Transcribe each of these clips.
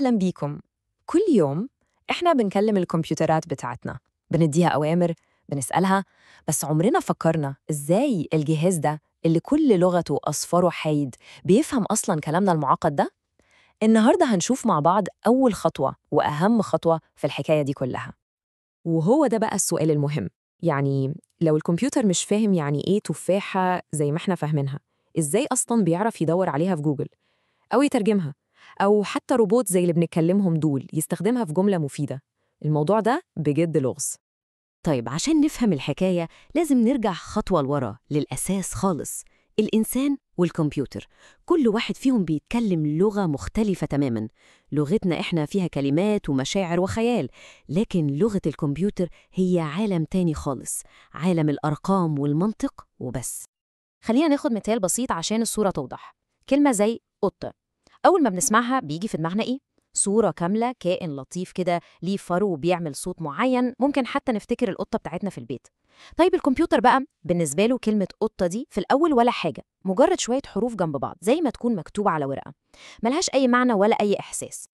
أهلا بيكم. كل يوم إحنا بنكلم الكمبيوترات بتاعتنا، بنديها أوامر، بنسألها، بس عمرنا فكرنا إزاي الجهاز ده اللي كل لغته أصفاره حايد بيفهم أصلا كلامنا المعقد ده؟ النهاردة هنشوف مع بعض أول خطوة وأهم خطوة في الحكاية دي كلها. وهو ده بقى السؤال المهم، يعني لو الكمبيوتر مش فاهم يعني إيه تفاحة زي ما إحنا فاهمينها، إزاي أصلاً بيعرف يدور عليها في جوجل أو يترجمها، أو حتى روبوت زي اللي بنتكلمهم دول يستخدمها في جملة مفيدة؟ الموضوع ده بجد لغز. طيب عشان نفهم الحكاية لازم نرجع خطوة لورا للأساس خالص. الإنسان والكمبيوتر كل واحد فيهم بيتكلم لغة مختلفة تماماً. لغتنا إحنا فيها كلمات ومشاعر وخيال، لكن لغة الكمبيوتر هي عالم تاني خالص، عالم الأرقام والمنطق وبس. خلينا ناخد مثال بسيط عشان الصورة توضح. كلمة زي قطة، أول ما بنسمعها بيجي في دماغنا إيه؟ صورة كاملة، كائن لطيف كده ليه فرو وبيعمل صوت معين، ممكن حتى نفتكر القطة بتاعتنا في البيت. طيب الكمبيوتر بقى بالنسبة له كلمة قطة دي في الأول ولا حاجة، مجرد شوية حروف جنب بعض زي ما تكون مكتوبة على ورقة، ملهاش أي معنى ولا أي إحساس.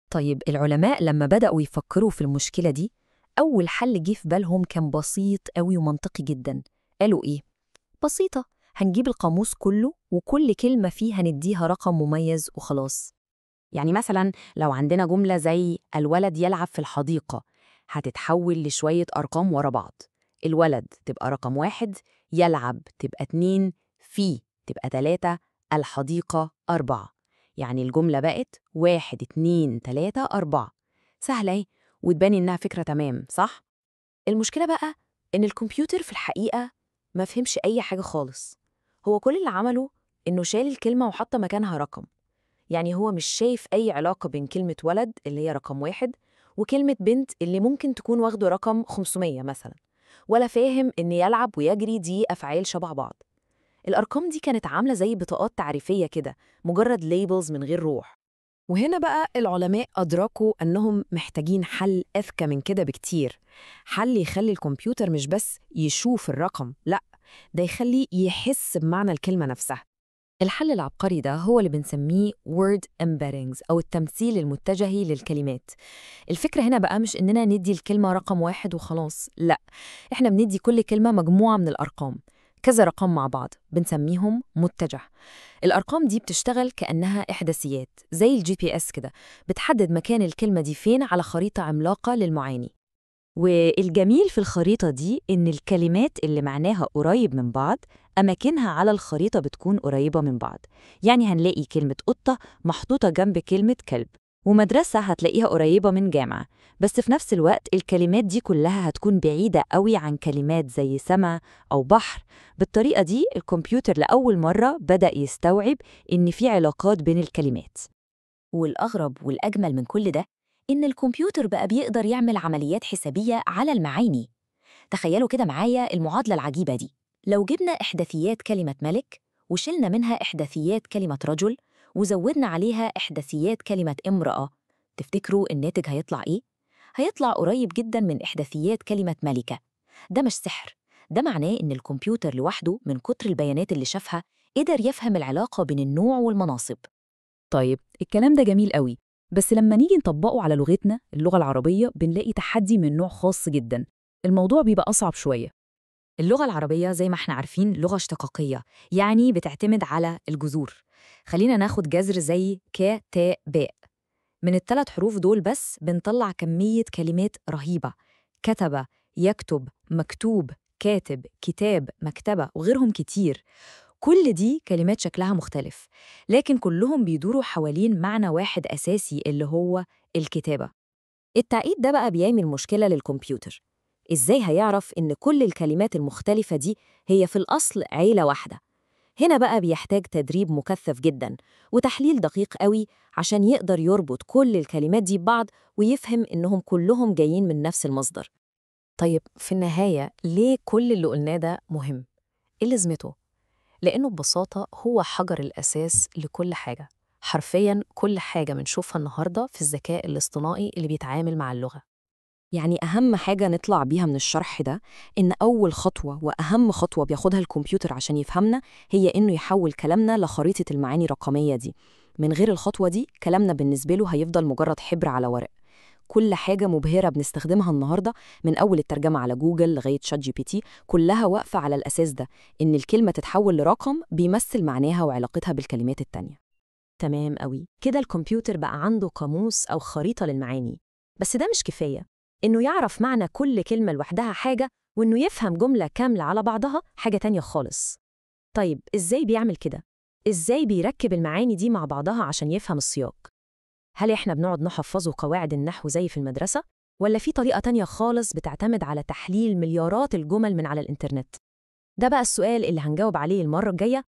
طيب العلماء لما بدأوا يفكروا في المشكلة دي، أول حل جه في بالهم كان بسيط قوي ومنطقي جدا. قالوا إيه؟ بسيطة، هنجيب القاموس كله وكل كلمة فيه هنديها رقم مميز وخلاص. يعني مثلا لو عندنا جملة زي الولد يلعب في الحديقة، هتتحول لشوية أرقام ورا بعض. الولد تبقى رقم 1، يلعب تبقى 2، في تبقى 3، الحديقة 4. يعني الجملة بقت 1 2 3 4. سهلة اهي وتبان إنها فكرة تمام، صح؟ المشكلة بقى إن الكمبيوتر في الحقيقة ما فهمش أي حاجة خالص. هو كل اللي عمله إنه شال الكلمة وحط مكانها رقم. يعني هو مش شايف أي علاقة بين كلمة ولد اللي هي رقم 1 وكلمة بنت اللي ممكن تكون واخده رقم 500 مثلا، ولا فاهم إن يلعب ويجري دي أفعال شبه بعض. الأرقام دي كانت عاملة زي بطاقات تعريفية كده، مجرد labels من غير روح. وهنا بقى العلماء أدركوا أنهم محتاجين حل أذكى من كده بكتير، حل يخلي الكمبيوتر مش بس يشوف الرقم، لأ، ده يخليه يحس بمعنى الكلمة نفسها. الحل العبقري ده هو اللي بنسميه word embeddings أو التمثيل المتجهي للكلمات. الفكرة هنا بقى مش إننا ندي الكلمة رقم 1 وخلاص، لأ، إحنا بندي كل كلمة مجموعة من الأرقام، كذا رقم مع بعض، بنسميهم متجه. الأرقام دي بتشتغل كأنها إحداثيات زي الGPS كده، بتحدد مكان الكلمة دي فين على خريطة عملاقة للمعاني. والجميل في الخريطة دي إن الكلمات اللي معناها قريب من بعض أماكنها على الخريطة بتكون قريبة من بعض. يعني هنلاقي كلمة قطة محطوطة جنب كلمة كلب، ومدرسة هتلاقيها قريبة من جامعة، بس في نفس الوقت الكلمات دي كلها هتكون بعيدة قوي عن كلمات زي سما أو بحر. بالطريقة دي الكمبيوتر لأول مرة بدأ يستوعب إن في علاقات بين الكلمات. والأغرب والأجمل من كل ده إن الكمبيوتر بقى بيقدر يعمل عمليات حسابية على المعاني. تخيلوا كده معايا المعادلة العجيبة دي، لو جبنا إحداثيات كلمة ملك وشلنا منها إحداثيات كلمة رجل وزودنا عليها إحداثيات كلمة امرأة، تفتكروا الناتج هيطلع إيه؟ هيطلع قريب جدا من إحداثيات كلمة ملكة. ده مش سحر، ده معناه إن الكمبيوتر لوحده من كتر البيانات اللي شافها قدر يفهم العلاقة بين النوع والمناصب. طيب الكلام ده جميل قوي، بس لما نيجي نطبقه على لغتنا اللغة العربية بنلاقي تحدي من نوع خاص جدا. الموضوع بيبقى أصعب شوية. اللغة العربية زي ما احنا عارفين لغة اشتقاقية، يعني بتعتمد على الجذور. خلينا ناخد جذر زي ك ت باء. من الثلاث حروف دول بس بنطلع كمية كلمات رهيبة: كتب، يكتب، مكتوب، كاتب، كتاب، مكتبة، وغيرهم كتير. كل دي كلمات شكلها مختلف، لكن كلهم بيدوروا حوالين معنى واحد أساسي اللي هو الكتابة. التعقيد ده بقى بيعمل مشكلة للكمبيوتر. إزاي هيعرف إن كل الكلمات المختلفة دي هي في الأصل عيلة واحدة؟ هنا بقى بيحتاج تدريب مكثف جدا وتحليل دقيق قوي عشان يقدر يربط كل الكلمات دي ببعض ويفهم إنهم كلهم جايين من نفس المصدر. طيب في النهاية ليه كل اللي قلناه ده مهم؟ إيه لازمته؟ لأنه ببساطة هو حجر الأساس لكل حاجة، حرفياً كل حاجة بنشوفها النهاردة في الذكاء الاصطناعي اللي بيتعامل مع اللغة. يعني أهم حاجة نطلع بيها من الشرح ده إن أول خطوة وأهم خطوة بياخدها الكمبيوتر عشان يفهمنا هي إنه يحول كلامنا لخريطة المعاني الرقمية دي. من غير الخطوة دي كلامنا بالنسبة له هيفضل مجرد حبر على ورق. كل حاجة مبهرة بنستخدمها النهاردة، من أول الترجمة على جوجل لغاية ChatGPT، كلها واقفة على الأساس ده، إن الكلمة تتحول لرقم بيمثل معناها وعلاقتها بالكلمات التانية. تمام قوي كده، الكمبيوتر بقى عنده قاموس أو خريطة للمعاني. بس ده مش كفاية. إنه يعرف معنى كل كلمة لوحدها حاجة، وإنه يفهم جملة كاملة على بعضها حاجة تانية خالص. طيب إزاي بيعمل كده؟ إزاي بيركب المعاني دي مع بعضها عشان يفهم السياق؟ هل إحنا بنقعد نحفظه قواعد النحو زي في المدرسة؟ ولا في طريقة تانية خالص بتعتمد على تحليل مليارات الجمل من على الإنترنت؟ ده بقى السؤال اللي هنجاوب عليه المرة الجاية.